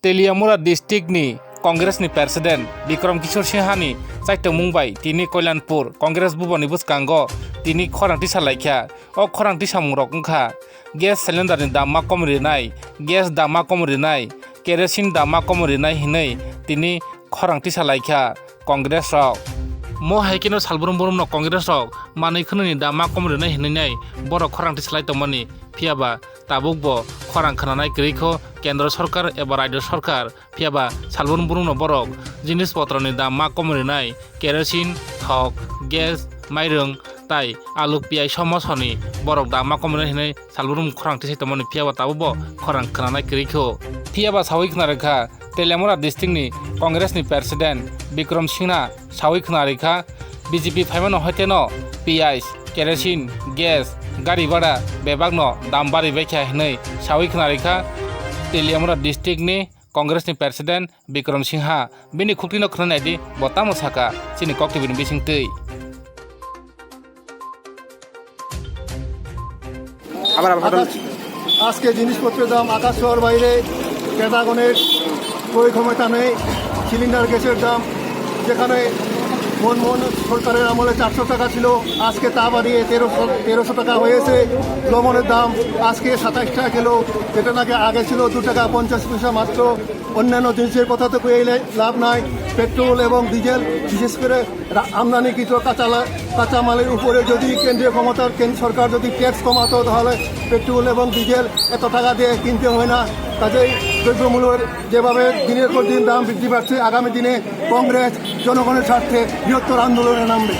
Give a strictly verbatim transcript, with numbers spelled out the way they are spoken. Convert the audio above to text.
Teliamura district ni Congress ni president Bikram Kishore Singha ni chaitokmung bai tini Koilanpur Congress bubani bwskango tini khorang tisa laikha. O khorang tisamung rok wngkha gas cylinder ni dam ma kom rinai, gas dam ma kom rinai, kerosene dam ma kom rinai hinwi tini khorang tisa laikha Congress rok. Mo hai kheno salbrum brum no Congress rok manwi khwnwi ni dam ma kom rinai hinwi nai borok khorang tisa lai tongmani, phiyaba tabuk bo khorang khwnanai kwrwi kho kendro sarkar eba rajyo sarkar. Phiyaba salbrum brum no borok jinis potro ni dam ma kom rinai, kerosene, thok, gas, mairung tai alu piyai somosoni borok dam ma kom rinai hinwi salbrum khorang tisai tongmani, phiyaba tabuk bo khorang khwnanai kwrwi kho. Phiyaba sawi khna rwkha Teliamura district ni Congress ni president Bikram Singha sawi khna rwkha B J P phaimano hoiteno piyaj, kerosene, gas, gari bhara bebak no dam bari baikha hinwi sawi khna rwkha Teliamura district ni Congress ni president Bikram Singha. Bini khukti no khna naidi, bo tamo saka chini Kok T V ni bisingtwi. আবার আবার আকাশ, আজকে জিনিসপত্রের দাম আকাশ ছোঁয়ার বাইরে, ক্রেতাগণের ক্রয় ক্ষমতা নেই। সিলিন্ডার গ্যাসের দাম যেখানে মনমোহন সরকারের আমলে চারশো টাকা ছিল, আজকে তা বাড়িয়ে তেরোশো, তেরোশো টাকা হয়েছে। লবণের দাম আজকে সাতাইশ টাকা কিলো, যেটা নাকি আগে ছিল দু টাকা পঞ্চাশ পয়সা মাত্র। অন্যান্য জিনিসের কথা তো কইলে লাভ নাই। পেট্রোল এবং ডিজেল, বিশেষ করে রা-, আমদানিকৃত কাঁচা লা-, কাঁচা মালের উপরে যদি কেন্দ্রীয় ক্ষমতার কেন্দ্র সরকার যদি ট্যাক্স কমাতো, তাহলে পেট্রোল এবং ডিজেল এত টাকা দিয়ে কিনতে হয় না। কাজেই দ্রব্যমূল্যের যেভাবে দিনের পর দিন দাম বৃদ্ধি পাচ্ছে, আগামী দিনে কংগ্রেস জনগণের স্বার্থে বৃহত্তর আন্দোলনে নামবে।